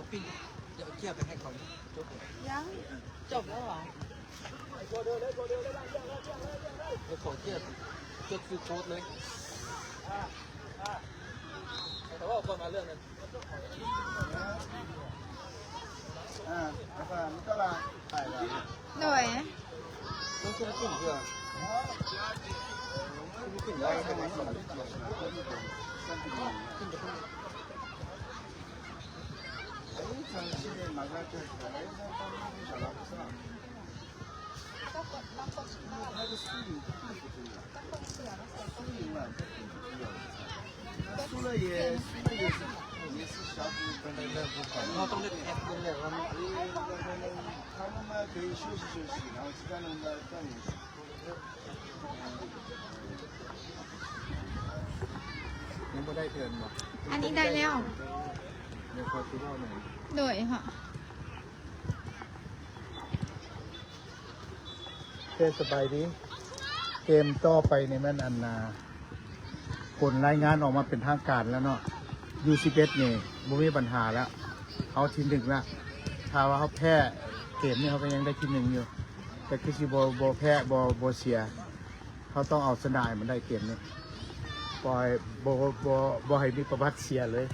ເຈົ້າເຄື່ອງໃຫ້ເຂົາຈົບເລີຍ. ຍັງ ຈົບແລ້ວເຫວາ? ໃຫ້ເຂົາເຈົ້າຈົດຄືໂຄດເລີຍ. ແຕ່ວ່າກ່ອນມາເລື່ອງນັ້ນ ໂດຍ ຍັງບໍ່ໄດ້ເທື່ອບໍ່? ອັນນີ້ໄດ້ແລ້ວ. ໂດຍ ໂອເຄ ສະບາຍດີ. ເກມຕໍ່ໄປນີ້ແມ່ນອັນນ່າ ຜົນລາຍງານອອກມາເປັນທາງການແລ້ວເນາະ. ຢູສິບເອັດນີ້ບໍ່ມີບັນຫາແລ້ວ ເຮົາທີໜຶ່ງແລ້ວ. ຖ້າວ່າເຮົາແພ້ເກມນີ້ ເຮົາກໍຍັງໄດ້ທີໜຶ່ງຢູ່ ແຕ່ຄືຊິບໍ່ ບໍ່ແພ້ ບໍ່ ບໍ່ເສຍ. ເຮົາຕ້ອງເອົາຊະນະໃຫ້ມັນໄດ້ເກມນີ້ ບໍ່ໃຫ້ ບໍ່ ບໍ່ ບໍ່ໃຫ້ມີປະຫວັດເສຍເລີຍ.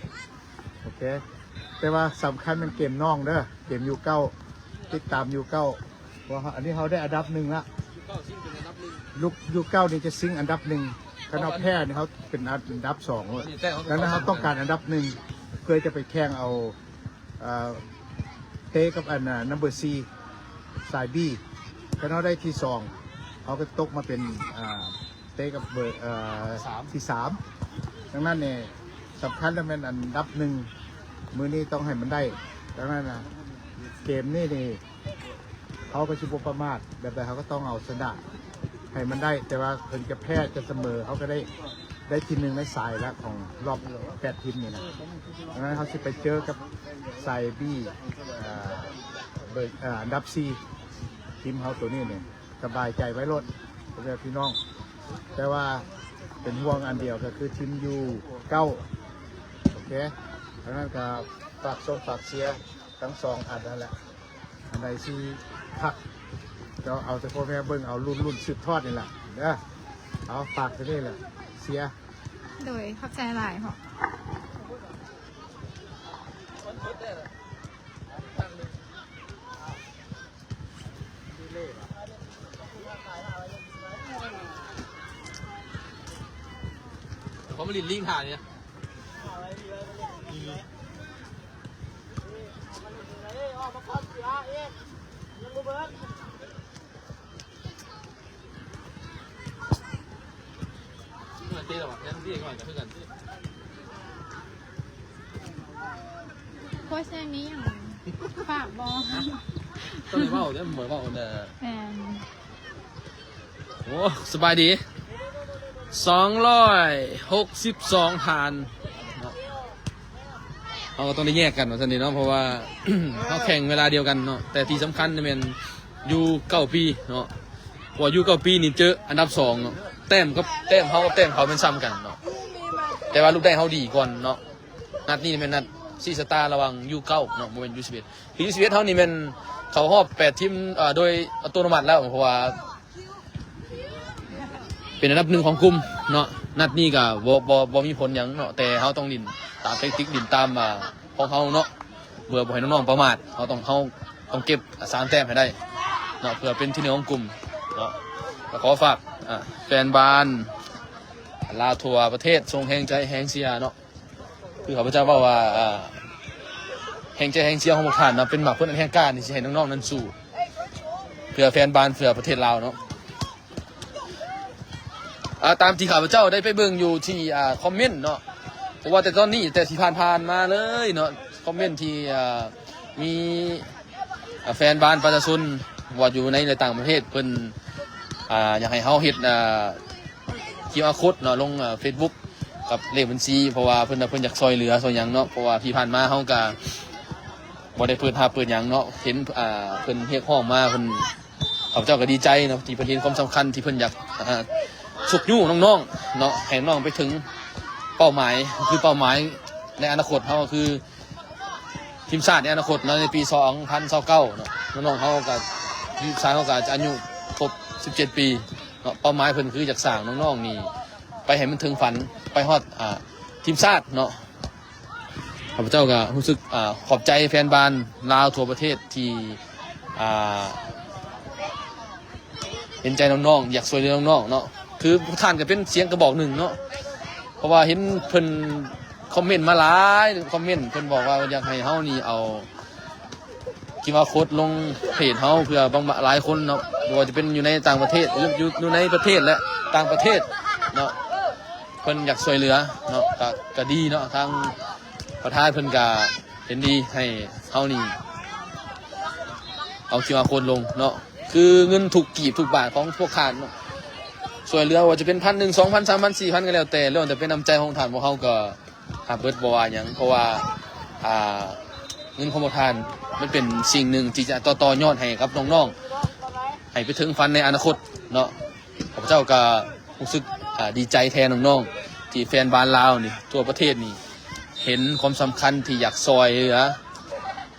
ໂອເຄ ແຕ່ວ່າສຳຄັນແມ່ນເກມນ້ອງເດີ ເກມຢູເກົ້າ ຕິດຕາມຢູເກົ້າ ເພາະວ່າອັນນີ້ເຮົາໄດ້ອັນດັບໜຶ່ງລະ. ຢູເກົ້າຊິງເປັນອັນດັບໜຶ່ງ ລູກຢູເກົ້ານີ້ຈະຊິງອັນດັບໜຶ່ງ. ຄັນເຮົາແພ້ນີ້ ເຮົາເປັນອັນດັບສອງໂລດ. ດັ່ງນັ້ນເຮົາຕ້ອງການອັນດັບໜຶ່ງ ເພື່ອຈະໄປແຂ່ງເອົາ ເອີ ເຕະກັບອັນນະ number four ສາຍ B. ຄັນເຮົາໄດ້ທີສອງ ເຮົາກໍຕົກມາເປັນ ອ່າ ເຕະກັບເບີ ເອີ ທີສາມ ທີສາມ. ດັ່ງນັ້ນນີ້ ສຳຄັນແລ້ວແມ່ນອັນດັບໜຶ່ງ ມື້ນີ້ຕ້ອງໃຫ້ມັນໄດ້. ດັ່ງນັ້ນນະ ເກມນີ້ນີ້ ເຮົາກໍຊິບໍ່ປະໝາດ ແບບໃດເຮົາກໍຕ້ອງເອົາຊະນະໃຫ້ມັນໄດ້. ແຕ່ວ່າເພິ່ນຈະແພ້ຈະສະເໝີ ເຮົາກໍໄດ້ ໄດ້ທີໜຶ່ງໃນສາຍລະຂອງລອບແປດທີມນີ້ນະ. ດັ່ງນັ້ນເຮົາຊິໄປເຈີກັບສາຍ B ເອີ ເບີ ເອີ ອັນດັບສີ່ ທີມເຮົາໂຕນີ້ນີ້ ສະບາຍໃຈໄວ້ໂລດ ພໍ່ແມ່ພີ່ນ້ອງ. ແຕ່ວ່າເປັນຫ່ວງອັນດຽວກໍຄືທີມຢູເກົ້າ ໂອເຄ. ດັ່ງນັ້ນກໍຝາກຊົມຝາກເຊຍທັງສອງອັນນັ້ນແຫຼະ. ອັນໃດຊິຄັກ ເຈົ້າເອົາແຕ່ພໍ່ແມ່ເບິ່ງເອົາ ລຸ້ນ ລຸ້ນສືບທອດນີ້ແຫຼະເດີ. ເອົາ ຝາກເທົ່ານີ້ແຫຼະ ເຊຍ. ໂດຍ ຂອບໃຈຫຼາຍເພາະ ເຂົາມາຫຼິ້ນລີກຫ້ານີ້ນະ. ໂຄດໃນນີ້ຫຍັງຝາກບໍ່? ຕ້ອງໄດ້ເວົ້າເດ້ ບໍ່ເວົ້າເດີ. ແມ່ນ. ໂອ້ ສະບາຍດີ ສອງຮ້ອຍຫົກສິບສອງທ່ານເນາະ. ເຮົາກໍຕ້ອງໄດ້ແຍກກັນວ່າຊັ້ນນີ້ເນາະ ເພາະວ່າ ເຮົາແຂ່ງເວລາດຽວກັນເນາະ. ແຕ່ທີ່ສຳຄັນແມ່ນຢູເກົ້າປີເນາະ ເພາະວ່າຢູເກົ້າປີນີ້ເຈີອັນດັບສອງເນາະ. ແຕ້ມກັບ ແຕ້ມເຮົາກັບແຕ້ມເຂົາແມ່ນສ່ຳກັນເນາະ ແຕ່ວ່າລູກໄດ້ເຮົາດີກ່ອນເນາະ. ນັດນີ້ແມ່ນນັດຊີ້ຊະຕາລະຫວ່າງຢູເກົ້າເນາະ ບໍ່ແມ່ນຢູສິບເອັດ. ຄືຢູສິບເອັດເຮົານີ້ແມ່ນເຂົ້າຮອບແປດທີມ ເອີ ໂດຍອັດຕະໂນມັດແລ້ວ ເພາະວ່າ ເປັນອັນດັບໜຶ່ງຂອງກຸ່ມເນາະ. ນັດນີ້ກໍບໍ່ ບໍ່ ບໍ່ມີຜົນຫຍັງເນາະ ແຕ່ເຮົາຕ້ອງຫຼິ້ນຕາມແທັກຕິກ ຫຼິ້ນຕາມ ອ່າ ຂອງເຮົາເນາະ ເພື່ອບໍ່ໃຫ້ນ້ອງໆປະໝາດ. ເຮົາຕ້ອງ ເຮົາຕ້ອງເກັບສາມແຕ້ມໃຫ້ໄດ້ເນາະ ເພື່ອເປັນທີໜຶ່ງຂອງກຸ່ມເນາະ. ກໍຂໍຝາກ ອ່າ ແຟນບານລາວທົ່ວປະເທດ ສົ່ງແຮງໃຈແຮງເຊຍເນາະ. ຄືຂ້າພະເຈົ້າເວົ້າວ່າ ເອີ ແຮງໃຈແຮງເຊຍຂອງພວກທ່ານເນາະ ເປັນໝາກຜົນອັນແຮງກ້າທີ່ຊິໃຫ້ນ້ອງໆນັ້ນສູ້ ເພື່ອແຟນບານ ເພື່ອປະເທດລາວເນາະ. ອ່າ ຕາມທີ່ຂ້າພະເຈົ້າໄດ້ໄປເບິ່ງຢູ່ທີ່ ອ່າ ຄອມເມັນເນາະ ບໍ່ວ່າແຕ່ຕອນນີ້ ແຕ່ທີ່ຜ່ານໆມາເລີຍເນາະ ຄອມເມັນທີ່ ອ່າ ມີ ອ່າ ແຟນບານປະຊາຊົນ ວ່າຢູ່ໃນ ແລະ ຕ່າງປະເທດ ເພິ່ນ ອ່າ ຢາກໃຫ້ເຮົາເຮັດ ອ່າ ຄິວອາໂຄດເນາະ ລົງ ອ່າ ເຟສບຸກ ກັບເລກບັນຊີ ເພາະວ່າເພິ່ນ ເພິ່ນຢາກຊ່ອຍເຫຼືອຊ່ອຍຫຍັງເນາະ. ເພາະວ່າທີ່ຜ່ານມາເຮົາກະບໍ່ໄດ້ເປີດຮັບເປີດຫຍັງເນາະ ເຫັນ ອ່າ ເພິ່ນຮຽກຮ້ອງມາ ເພິ່ນ ຂ້າພະເຈົ້າກະດີໃຈເນາະ ທີ່ເພິ່ນເຫັນຄວາມສຳຄັນ ທີ່ເພິ່ນຢາກ ອ່າ ຊຸກຍູ້ນ້ອງໆເນາະ ໃຫ້ນ້ອງໄປເຖິງເປົ້າໝາຍ ຄືເປົ້າໝາຍໃນອະນາຄົດເຮົາກໍຄື ທີມຊາດໃນອະນາຄົດເນາະ ໃນປີສອງພັນຊາວເກົ້າເນາະ ນ້ອງໆເຮົາກໍ ທີມຊາດເຮົາກໍອາດຈະອາຍຸຄົບສິບເຈັດປີເນາະ. ເປົ້າໝາຍເພິ່ນຄືຢາກສ້າງນ້ອງໆນີ້ໄປໃຫ້ມັນເຖິງຝັນ ໄປຮອດ ອ່າ ທີມຊາດເນາະ. ຂ້າພະເຈົ້າກໍຮູ້ສຶກ ອ່າ ຂອບໃຈແຟນບານລາວທົ່ວປະເທດທີ່ ອ່າ ເຫັນໃຈນ້ອງໆ ຢາກຊ່ວຍເຫຼືອນ້ອງໆເນາະ. ຄືພວກທ່ານກໍເປັນສຽງກະບອກໜຶ່ງເນາະ ເພາະວ່າເຫັນເພິ່ນຄອມເມັນມາຫຼາຍຄອມເມັນ ເພິ່ນບອກວ່າຢາກໃຫ້ເຮົານີ້ເອົາ ຄິວອາໂຄດລົງເພຈເຮົາ ເພື່ອບາງ ຫຼາຍຄົນເນາະ ບໍ່ວ່າຈະເປັນຢູ່ໃນຕ່າງປະເທດ ຢູ່ ຢູ່ໃນປະເທດ ແລະ ຕ່າງປະເທດເນາະ ເພິ່ນຢາກຊ່ວຍເຫຼືອເນາະ ກະ ກະດີເນາະ. ທາງປະທານເພິ່ນກະເຫັນດີໃຫ້ເຮົານີ້ເອົາຄິວອາໂຄດລົງເນາະ. ຄືເງິນທຸກກີບທຸກບາດຂອງພວກທ່ານເນາະ ຊ່ວຍເຫຼືອ ວ່າຈະເປັນພັນໜຶ່ງ ສອງພັນ ສາມພັນ ສີ່ພັນ ກໍແລ້ວແຕ່ ລ້ວນແຕ່ເປັນນ້ຳໃຈຂອງທ່ານ ພວກເຮົາກໍ ຮັບເບິດ ບໍ່ວ່າຫຍັງ ເພາະວ່າ ອ່າ ເງິນຂອງພວກທ່ານມັນເປັນສິ່ງໜຶ່ງທີ່ຈະຕໍ່ ຕໍ່ຍອດໃຫ້ກັບນ້ອງໆ ໃຫ້ໄປເຖິງຝັນໃນອະນາຄົດເນາະ. ຂ້າພະເຈົ້າກໍຮູ້ສຶກ ອ່າ ດີໃຈແທນນ້ອງໆ ທີ່ແຟນບານລາວນີ້ ທົ່ວປະເທດນີ້ ເຫັນຄວາມສຳຄັນທີ່ຢາກຊ່ອຍເຫຼືອ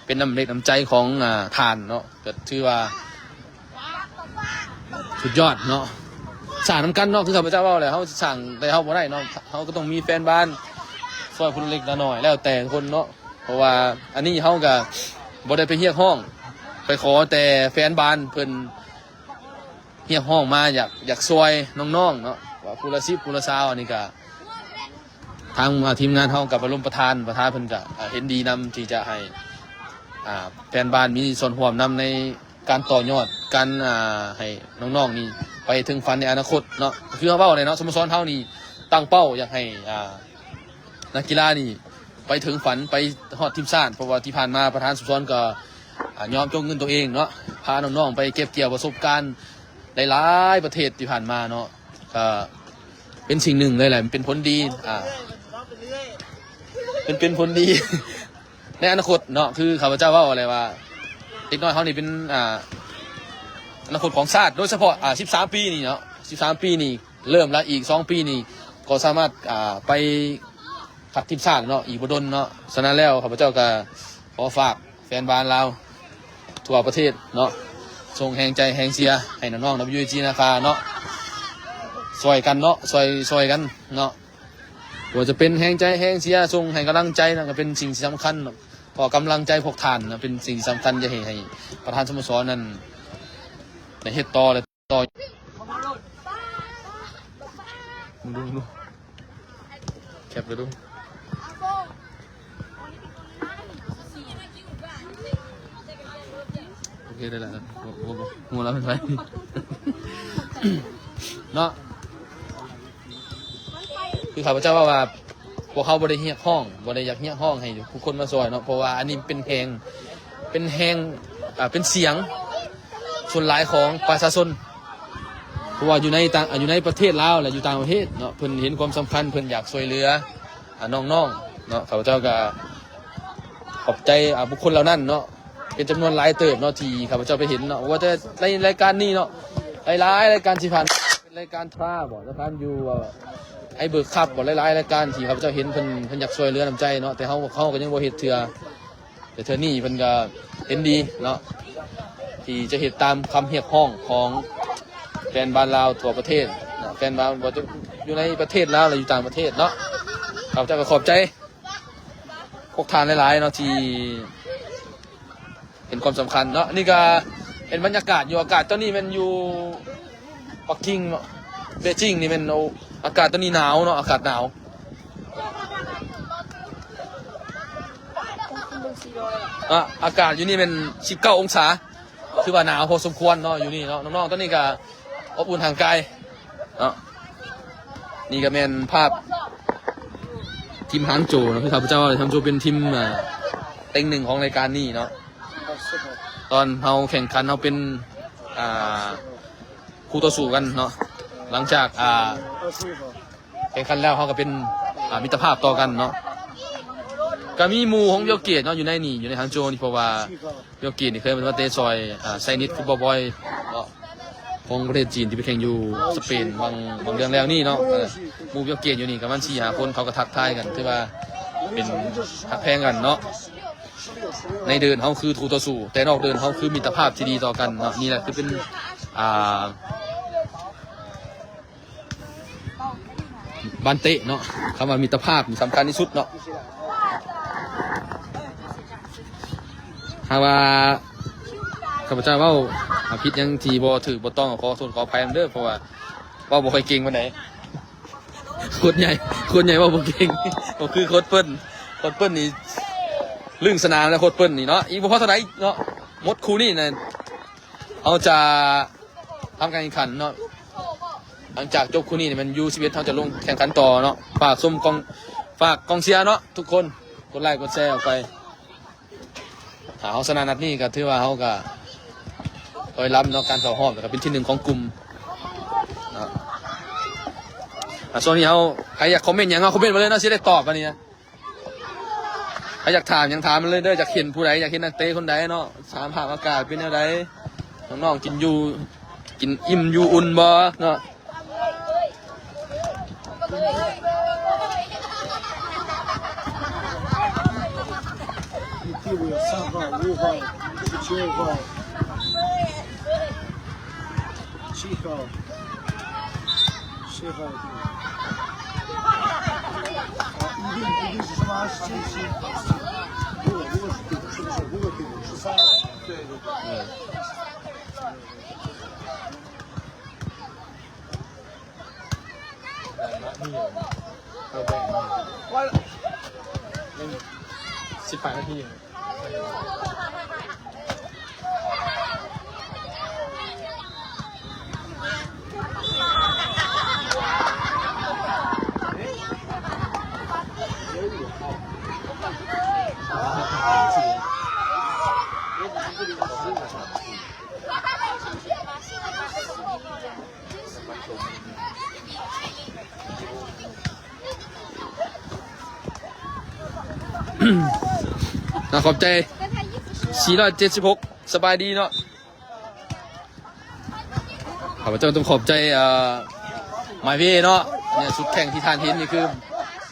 ເປັນນ້ຳເລັກນ້ຳໃຈຂອງ ອ່າ ທ່ານເນາະ ກໍຖືວ່າ ສຸດຍອດເນາະ. ສ້າງນຳກັນເນາະ ຄືຂ້າພະເຈົ້າເວົ້າແຫຼະ ເຮົາສ້າງແຕ່ເຮົາບໍ່ໄດ້ເນາະ ເຮົາກໍຕ້ອງມີແຟນບານຊ່ອຍຜູ້ເລັກໆນ້ອຍໆ ແລ້ວແຕ່ຄົນເນາະ. ເພາະວ່າອັນນີ້ເຮົາກໍບໍ່ໄດ້ໄປຮຽກຮ້ອງ ໄປຂໍ ແຕ່ແຟນບານເພິ່ນຮຽກຮ້ອງມາ ຢາກ ຢາກຊ່ວຍນ້ອງໆເນາະ ວ່າຜູ້ລະສິບ ຜູ້ລະຊາວ ອັນນີ້ກໍ ທາງ ອ່າ ທີມງານເຮົາກັບອາລົມປະທານ ປະທານເພິ່ນກະ ອ່າ ເຫັນດີນຳທີ່ຈະໃຫ້ ອ່າ ແຟນບານມີສ່ວນຮ່ວມນຳໃນການຕໍ່ຍອດ ການ ອ່າ ໃຫ້ນ້ອງໆນີ້ໄປເຖິງຝັນໃນອະນາຄົດເນາະ. ຄືເຮົາເວົ້າແຫຼະເນາະ ສະໂມສອນເຮົານີ້ຕັ້ງເປົ້າຢາກໃຫ້ ອ່າ ນັກກິລານີ້ໄປເຖິງຝັນ ໄປຮອດທີມຊາດ ເພາະວ່າທີ່ຜ່ານມາປະທານສະໂມສອນກໍ ອ່າ ຍອມຈົກເງິນໂຕເອງເນາະ ພານ້ອງໆໄປເກັບກ່ຽວປະສົບການຫຼາຍໆປະເທດທີ່ຜ່ານມາເນາະ. ກໍເປັນສິ່ງໜຶ່ງເລີຍແຫຼະ ເປັນຜົນດີ ອ່າ ເປັນ ເປັນຜົນດີໃນອະນາຄົດເນາະ. ຄືຂ້າພະເຈົ້າເວົ້າແຫຼະວ່າ ເດັກນ້ອຍເຮົານີ້ເປັນ ອ່າ ອະນາຄົດຂອງຊາດ ໂດຍສະເພາະ ອ່າ ສິບສາມປີນີ້ເນາະ ສິບສາມປີນີ້ເລີ່ມລະ ອີກສອງປີນີ້ກໍສາມາດ ອ່າ ໄປ ຄັດທີມຊາດເນາະ ອີກບໍ່ດົນເນາະ. ສະນັ້ນແລ້ວ ຂ້າພະເຈົ້າກໍຂໍຝາກແຟນບານລາວທົ່ວປະເທດເນາະ ສົ່ງແຮງໃຈແຮງເຊຍໃຫ້ນ້ອງໆ ດັບເບິນຢູເອຈີ ນາຄາເນາະ ຊ່ອຍກັນເນາະ ຊ່ອຍ ຊ່ອຍກັນເນາະ. ບໍ່ວ່າຈະເປັນແຮງໃຈແຮງເຊຍ ສົ່ງໃຫ້ກຳລັງໃຈນະ ກໍເປັນສິ່ງທີ່ສຳຄັນເນາະ ເພາະກຳລັງໃຈພວກທ່ານນະ ເປັນສິ່ງທີ່ສຳຄັນ ຢາກໃຫ້ ໃຫ້ປະທານສະໂມສອນນັ້ນໄດ້ເຮັດຕໍ່ ຕໍ່ ເບິ່ງດູ ເບິ່ງດູ ແຄບໄປດູ ໂອເຄ ໄດ້ແລ້ວ ບໍ່ ບໍ່ ບໍ່ຮູ້ລະເປັນໃຜເນາະ. ຄືຂ້າພະເຈົ້າເວົ້າວ່າ ພວກເຮົາບໍ່ໄດ້ຮຽກຮ້ອງ ບໍ່ໄດ້ຢາກຮຽກຮ້ອງໃຫ້ທຸກຄົນມາຊ່ອຍເນາະ ເພາະວ່າອັນນີ້ເປັນແຮງ ເປັນແຮງ ອ່າ ເປັນສຽງສ່ວນຫຼາຍຂອງປະຊາຊົນ ເພາະວ່າຢູ່ໃນຕ່າງ ຢູ່ໃນປະເທດລາວ ແລະ ຢູ່ຕ່າງປະເທດເນາະ ເພິ່ນເຫັນຄວາມສຳຄັນ ເພິ່ນຢາກຊ່ວຍເຫຼືອ ອ່າ ນ້ອງໆເນາະ. ຂ້າພະເຈົ້າກໍຂອບໃຈ ອ່າ ບຸກຄົນເຫຼົ່ານັ້ນເນາະ ເປັນຈຳນວນຫຼາຍເຕີບເນາະ ທີ່ຂ້າພະເຈົ້າໄປເຫັນເນາະ ບໍ່ວ່າຈະໃນລາຍການນີ້ເນາະ ຫຼາຍໆລາຍການທີ່ຜ່ານ ເປັນລາຍການທາບໍ ລາຍການຢູ່ ເອີ ໄອເບີຄັບບໍ ຫຼາຍໆລາຍການທີ່ຂ້າພະເຈົ້າເຫັນເພິ່ນ ເພິ່ນຢາກຊ່ວຍເຫຼືອນ້ຳໃຈເນາະ ແຕ່ເຮົາ ເຮົາກໍຍັງບໍ່ເຮັດເທື່ອ. ແຕ່ເທື່ອນີ້ເພິ່ນກໍເຫັນດີເນາະ ທີ່ຈະເຮັດຕາມຄຳຮຽກຮ້ອງຂອງແຟນບານລາວທົ່ວປະເທດເນາະ ແຟນບານບໍ່ວ່າຈະຢູ່ໃນປະເທດລາວ ແລະ ຢູ່ຕ່າງປະເທດເນາະ. ຂ້າພະເຈົ້າກໍຂອບໃຈພວກທ່ານຫຼາຍໆເນາະ ທີ່ ເຫັນຄວາມສຳຄັນເນາະ. ນີ້ກໍເປັນບັນຍາກາດຢູ່ ອາກາດຕອນນີ້ແມ່ນຢູ່ປັກກິ່ງເນາະ ເບຈິງນີ້ແມ່ນ ໂອ້ ອາກາດຕອນນີ້ໜາວເນາະ ອາກາດໜາວ ອາ ອາກາດຢູ່ນີ້ແມ່ນສິບເກົ້າອົງສາ ຖືວ່າໜາວພໍສົມຄວນເນາະ ຢູ່ນີ້ເນາະ. ນ້ອງໆຕອນນີ້ກໍອົບອຸ່ນຮ່າງກາຍເນາະ. ນີ້ກໍແມ່ນພາບທີມຮາງໂຈວເນາະ ຄືຂ້າພະເຈົ້າເວົ້າ ຮາງໂຈວເປັນທີມ ອ່າ ເຕັງໜຶ່ງຂອງລາຍການນີ້ເນາະ. ຕອນເຮົາແຂ່ງຂັນ ເຮົາເປັນ ອ່າ ຄູ່ຕໍ່ສູ້ກັນເນາະ ຫຼັງຈາກ ອ່າ ແຂ່ງຂັນແລ້ວ ເຮົາກໍເປັນ ອ່າ ມິດຕະພາບຕໍ່ກັນເນາະ. ກໍມີໝູ່ຂອງບິວເກດເນາະ ຢູ່ໃນນີ້ ຢູ່ໃນຮາງໂຈວນີ້ ເພາະວ່າບິວເກດນີ້ເຄີຍມາເຕະຊ່ອຍ ອ່າ ໄຊນິດຟຸດບອລບອຍເນາະ ຂອງປະເທດຈີນ ທີ່ໄປແຂ່ງຢູ່ສະເປນ ຫວ່າງ ຫວ່າງເດືອນແລ້ວນີ້ເນາະ. ເອີ ໝູ່ບິວເກດຢູ່ນີ້ປະມານສີ່ຫ້າຄົນ ເຂົາກໍທັກທາຍກັນ ຖືວ່າເປັນຮັກແພງກັນເນາະ. ໃນເດີ່ນເຮົາຄືຄູ່ຕໍ່ສູ້ ແຕ່ນອກເດີ່ນເຮົາຄືມິດຕະພາບທີ່ດີຕໍ່ກັນເນາະ. ນີ້ແຫຼະຄືເປັນ ອ່າ ບານເຕະເນາະ. ຄຳວ່າມິດຕະພາບນີ້ສຳຄັນທີ່ສຸດເນາະ. ຫາກວ່າຂ້າພະເຈົ້າເວົ້າ ອ່າ ຜິດຫຍັງທີ່ບໍ່ຖືກບໍ່ຕ້ອງ ຂໍໂທດຂໍອະໄພນຳເດີ ເພາະວ່າເວົ້າບໍ່ຄ່ອຍເກັ່ງປານໃດ. ໂຄດໃຫຍ່ ໂຄດໃຫຍ່ເວົ້າບໍ່ເກັ່ງ ບໍ່ຄືໂຄດເປີ້ນ. ໂຄດເປີ້ນນີ້ລຶ້ງສະໜາມແລ້ວ ໂຄດເປີ້ນນີ້ເນາະ. ອີກບໍ່ພໍເທົ່າໃດເນາະ ໝົດຄູ່ນີ້ນະ ເຮົາຈະທຳການແຂ່ງຂັນເນາະ. ຫຼັງຈາກຈົບຄູ່ນີ້ແມ່ນຢູສິບເອັດ ເຮົາຈະລົງແຂ່ງຂັນຕໍ່ເນາະ. ຝາກຊົມກອງ ຝາກກອງເຊຍເນາະທຸກຄົນ ກົດໄລກົດແຊອອກໄປ. ຖ້າເຮົາຊະນະນັດນີ້ກໍຖືວ່າເຮົາກໍ ໂອ້ຍ ລ້ຳເນາະ ການເຂົ້າຮອບ ແລ້ວກໍເປັນທີໜຶ່ງຂອງກຸ່ມເນາະ. ອ່າ ຊ່ວງນີ້ເຮົາ ໃຜຢາກຄອມເມັນຫຍັງ ເອົາຄອມເມັນມາເລີຍເນາະ ຊິໄດ້ຕອບອັນນີ້ນະ. ໃຜຢາກຖາມຫຍັງຖາມມາເລີຍເດີ ຢາກເຫັນຜູ້ໃດ ຢາກເຫັນນັກເຕະຄົນໃດເນາະ. ສະພາບອາກາດເປັນແນວໃດ ນ້ອງໆກິນຢູ່ ກິນອີ່ມຢູ່ອຸ່ນບໍ່ເນາະ.ສິບແປດນາທີ. ນະ ຂອບໃຈ ສີ່ຮ້ອຍເຈັດສິບຫົກ ສະບາຍດີເນາະ. ຂ້າພະເຈົ້າຕ້ອງຂອບໃຈ ເອີ ມາຍເວເນາະ. ເນຍ ຊຸດແຂ່ງທີ່ທ່ານເຫັນນີ້ຄື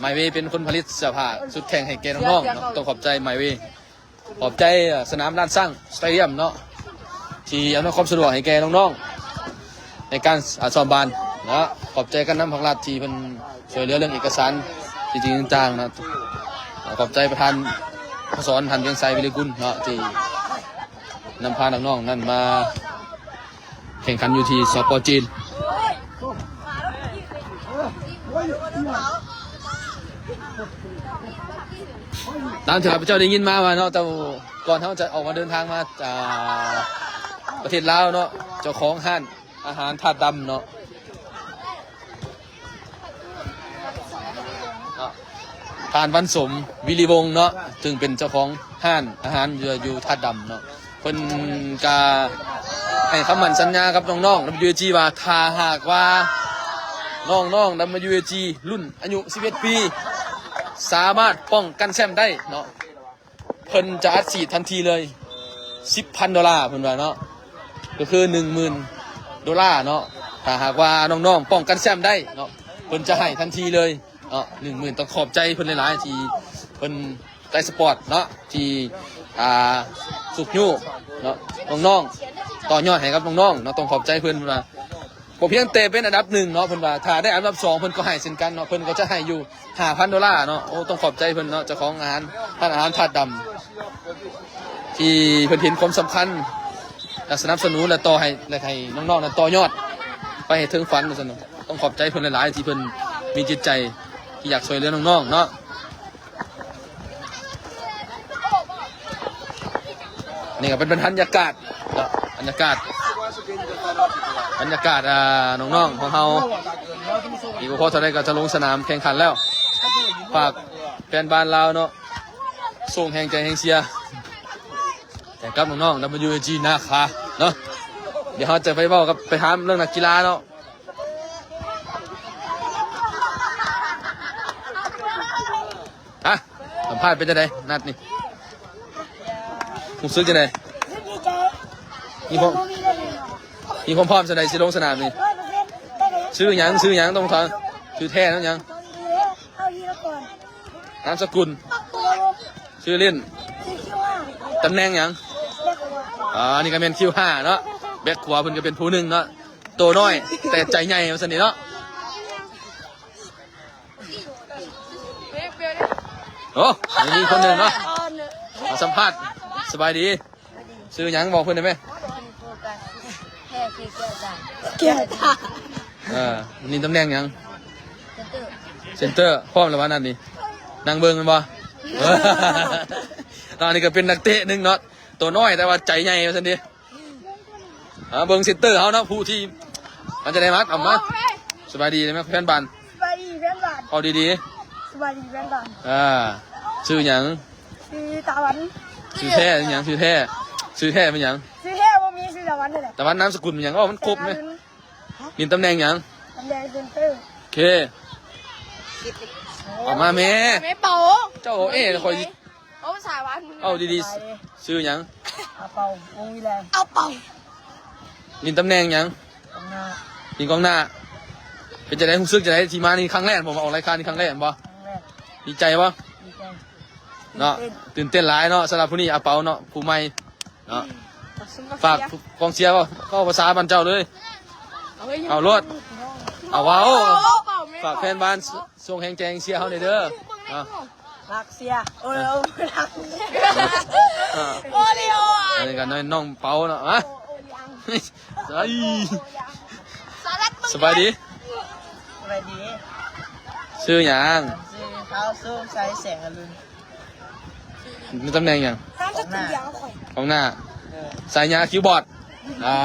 ມາຍເວເປັນຄົນຜະລິດເສື້ອຜ້າຊຸດແຂ່ງໃຫ້ແກ່ນ້ອງໆເນາະ. ຕ້ອງຂອບໃຈມາຍເວ. ຂອບໃຈ ເອີ ສະໜາມລ້ານຊ້າງສະຕາດຽມເນາະ ທີ່ອຳນວຍຄວາມສະດວກໃຫ້ແກ່ນ້ອງໆ ໃນການ ອາ ຊ້ອມບານເນາະ. ຂອບໃຈການນຳພາກລັດທີ່ເພິ່ນຊ່ວຍເຫຼືອເລື່ອງເອກະສານ ສິ່ງຕ່າງໆເນາະ. ຂອບໃຈປະທານສະໂມສອນ ທ່ານວຽງໄຊ ວິລິກຸນເນາະ ທີ່ນຳພານ້ອງໆນັ້ນມາ ແຂ່ງຂັນຢູ່ທີ່ ສປ ຈີນ. ຕາມທີ່ຂ້າພະເຈົ້າໄດ້ຍິນມາວ່າເນາະ ເຈົ້າ ກ່ອນເຮົາຈະອອກມາເດີນທາງມາ ອ່າ ປະເທດລາວເນາະ ເຈົ້າຂອງຮ້ານອາຫານທາດດຳເນາະ ທ່ານ ວັນສົມ ວິລິວົງເນາະ ເຊິ່ງເປັນເຈົ້າຂອງຮ້ານອາຫານຢູ່ ຢູ່ທາດດຳເນາະ. ເພິ່ນກະໃຫ້ຄຳໝັ້ນສັນຍາກັບນ້ອງໆ ດັບເບິນຢູເອຈີ ວ່າ ຖ້າຫາກວ່ານ້ອງໆ ດັບເບິນຢູເອຈີ ລຸ້ນອາຍຸສິບເອັດປີ ສາມາດປ້ອງກັນແຊ້ມໄດ້ເນາະ ເພິ່ນຈະອັດສີດທັນທີເລີຍ ສິບພັນໂດລາ ເພິ່ນວ່າເນາະ ກໍຄື ໜຶ່ງໝື່ນໂດລາເນາະ. ຖ້າຫາກວ່ານ້ອງໆປ້ອງກັນແຊ້ມໄດ້ເນາະ ເພິ່ນຈະໃຫ້ທັນທີເລີຍເນາະ ໜຶ່ງໝື່ນ. ຕ້ອງຂອບໃຈເພິ່ນຫຼາຍໆ ທີ່ເພິ່ນ ໄຕສະປອດເນາະ ທີ່ ອ່າ ຊຸກຍູ້ເນາະ ນ້ອງໆ ຕໍ່ຍອດໃຫ້ກັບນ້ອງໆເນາະ. ຕ້ອງຂອບໃຈເພິ່ນວ່າ ບໍ່ພຽງແຕ່ເປັນອັນດັບໜຶ່ງເນາະ ເພິ່ນວ່າ ຖ້າໄດ້ອັນດັບສອງ ເພິ່ນກໍໃຫ້ເຊັ່ນກັນເນາະ ເພິ່ນກໍຈະໃຫ້ຢູ່ຫ້າພັນໂດລາເນາະ. ໂອ້ ຕ້ອງຂອບໃຈເພິ່ນເນາະ ເຈົ້າຂອງອາຫານ ຮ້ານອາຫານທາດດຳ ທີ່ເພິ່ນເຫັນຄວາມສຳຄັນ ແລະ ສະໜັບສະໜູນ ແລະ ຕໍ່ໃຫ້ ແລະ ໃຫ້ນ້ອງໆນັ້ນຕໍ່ຍອດໄປໃຫ້ເຖິງຝັນວ່າຊັ້ນເນາະ. ຕ້ອງຂອບໃຈເພິ່ນຫຼາຍໆ ທີ່ເພິ່ນມີຈິດໃຈທີ່ຢາກຊ່ວຍເຫຼືອນ້ອງໆເນາະ. ນີ້ກໍເປັນບັນຍາກາດເນາະ ບັນຍາກາດ ບັນຍາກາດ ອ່າ ນ້ອງໆຂອງເຮົາ ອີກບໍ່ພໍເທົ່າໃດກໍຈະລົງສະໜາມແຂ່ງຂັນແລ້ວ. ຝາກແຟນບານລາວເນາະ ສົ່ງແຮງໃຈແຮງເຊຍໃຫ້ກັບນ້ອງໆ ດັບເບິນຢູເອຈີ ນາຄາເນາະ. ດຽວເຮົາຈະໄປເວົ້າກັບ ໄປຖາມເລື່ອງນັກກິລາເນາະ. ຮະ ສຳພາດເປັນຈັ່ງໃດ ນັດນີ້ ຮູ້ສຶກຈັ່ງໃດ? ມີຄວາມ ມີຄວາມພ້ອມສ່ຳໃດຊິລົງສະໜາມນີ້? ຊື່ຫຍັງ? ຊື່ຫຍັງ? ຕ້ອງຖາມ ຊື່ແທ້ນາມຫຍັງ? ນາມສະກຸນ? ຊື່ຫຼິ້ນ? ຕຳແໜ່ງຫຍັງ? ອ່າ ອັນນີ້ກໍແມ່ນຄິວຫ້າເນາະ ແບັກຂວາເພິ່ນກໍເປັນຜູ້ໜຶ່ງເນາະ ໂຕນ້ອຍແຕ່ໃຈໃຫຍ່ວ່າຊັ້ນນີ້ເນາະ. ໂອ້ ມີຄົນໜຶ່ງເນາະ ມາສຳພາດ. ສະບາຍດີ. ຊື່ຫຍັງ? ບອກເພິ່ນໄດ້ໄໝ? ແກ້ວຕາ. ເອີ ນີ້ຕຳແໜ່ງຫຍັງ? ເຊັນເຕີ. ເຊັນເຕີ. ພ້ອມແລ້ວວະ ນັດນີ້ ນັ່ງເບິ່ງແມ່ນບໍ່? ເອີ ອັນນີ້ກໍເປັນນັກເຕະໜຶ່ງເນາະ ໂຕນ້ອຍແຕ່ວ່າໃຈໃຫຍ່ວ່າຊັ້ນຕິ. ອ່າ ເບິ່ງເຊັນເຕີເຮົາເນາະ ຜູ້ທີ່ມັນຈະໄດ້ມາ ເອົາມາ. ສະບາຍດີໄດ້ໄໝ ແຟນບານ? ສະບາຍດີແຟນບານ. ເອົາດີໆ. ສະບາຍດີແຟນບານ. ອ່າ ຊື່ຫຍັງ? ຊື່ຕາວັນ. ຊື່ແທ້ຫຍັງ? ຊື່ແທ້ ຊື່ແທ້ເປັນຫຍັງ? ຊື່ແທ້ບໍ່ມີ ຊື່ຕາວັນນີ້ແຫຼະ. ຕາວັນນາມສະກຸນຫຍັງ? ເວົ້າມັນຄົບແມ. ຕາວັນ. ຫຼິ້ນຕຳແໜ່ງຫຍັງ? ຕຳແໜ່ງເຊັນເຕີ. ໂອເຄ ອອກມາແມ່. ແມ່ເປົາ. ເຈົ້າເອ ຂ້ອຍ ເວົ້າພາສາບ້ານເມືອງ. ເອົາດີໆ. ຊື່ຫຍັງ? ອາເປົາ ວົງວິໄລ. ອາເປົາ. ຫຼິ້ນຕຳແໜ່ງຫຍັງ? ກອງໜ້າ. ຫຼິ້ນກອງໜ້າ. ເປັນຈັ່ງໃດ? ຮູ້ສຶກຈັ່ງໃດທີ່ມານີ້ຄັ້ງແລກບໍ່? ມາອອກລາຍການນີ້ຄັ້ງແລກບໍ່? ຄັ້ງແລກ. ດີໃຈບໍ່? ດີໃຈ. ເນາະ ຕື່ນເຕັ້ນ ຕື່ນເຕັ້ນຫຼາຍເນາະ ສຳລັບຜູ້ນີ້ ອາເປົາເນາະ ຜູ້ໃໝ່ເນາະ. ຝາກກອງເຊຍເວົ້າ ເວົ້າພາສາບ້ານເຈົ້າເລີຍ. ເອົາໂລດ. ເອົາ ເວົ້າ ເອົາ ເອົາ ເອົາ ເອົາ ເອົາ ຝາກແຟນບ້ານ ສ- ສົ່ງແຮງໃຈເຊຍເຮົາແດ່ເດີ. ເອົາ ລັກເຊຍ. ໂອ້ຍ ເອີ ລັກເຊຍ. ເອີ ໂອລິໂອ. ອັນນີ້ກໍນ້ອງເປົາເນາະ. ຮະ ໂອລິອັງ. ສະບາຍດີ. ສະບາຍດີ. ສະບາຍດີ. ຊື່ຫຍັງ? ຊື່ທ້າວໂຊກໄຊ ແສງອະລຸນ. ມີຕຳແໜ່ງຫຍັງ? ນາມສະກຸນດຽວກັບຂ້ອຍ. ກອງໜ້າ. ເອີ ສາຍຍາຄິວບອດ. ອ່າ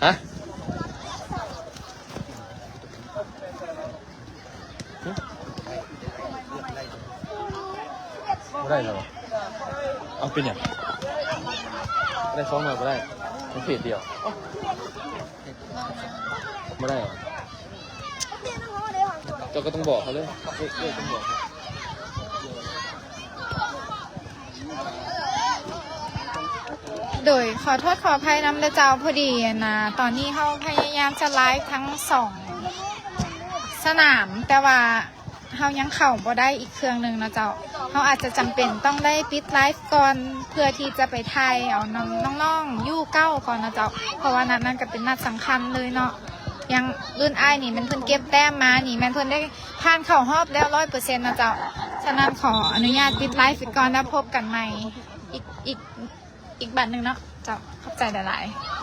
ຮະ? ບໍ່ໄດ້ແລ້ວ. ເອົາ ເປັນຫຍັງ? ໄດ້ສອງໜ່ວຍບໍ່ໄດ້? ມັນເພຈດຽວ. ບໍ່ໄດ້ຫວາ? ເຈົ້າກໍຕ້ອງບອກເຂົາເລີຍ. ເຈົ້າຕ້ອງບອກເຂົາ. ໂດຍ ຂໍໂທດຂໍອະໄພນຳເດີເຈົ້າ. ພໍດີ ອັນນ່າ ຕອນນີ້ເຮົາພະຍາຍາມຈະໄລຟ໌ທັງສອງສະໜາມ ແຕ່ວ່າ ເຮົາຍັງເຂົ້າບໍ່ໄດ້ອີກເຄື່ອງໜຶ່ງເນາະເຈົ້າ. ເຮົາອາດຈະຈຳເປັນຕ້ອງໄດ້ປິດໄລຟ໌ກ່ອນ ເພື່ອທີ່ຈະໄປຖ່າຍເອົານຳນ້ອງໆຢູ່ເກົ້າກ່ອນເນາະເຈົ້າ. ເພາະວ່ານັດນັ້ນກໍເປັນນັດສຳຄັນເລີຍເນາະ. ຢ່າງລຸ້ນອ້າຍນີ້ແມ່ນເພິ່ນເກັບແຕ້ມມານີ້ ແມ່ນເພິ່ນໄດ້ຜ່ານເຂົ້າຮອບແລ້ວຮ້ອຍເປີເຊັນເນາະເຈົ້າ. ສະນັ້ນຂໍອະນຸຍາດປິດໄລຟ໌ໄປກ່ອນ ແລ້ວພົບກັນໃໝ່ອີກ ອີກ ອີກບັດໜຶ່ງເນາະເຈົ້າ. ຂອບໃຈຫຼາຍໆ.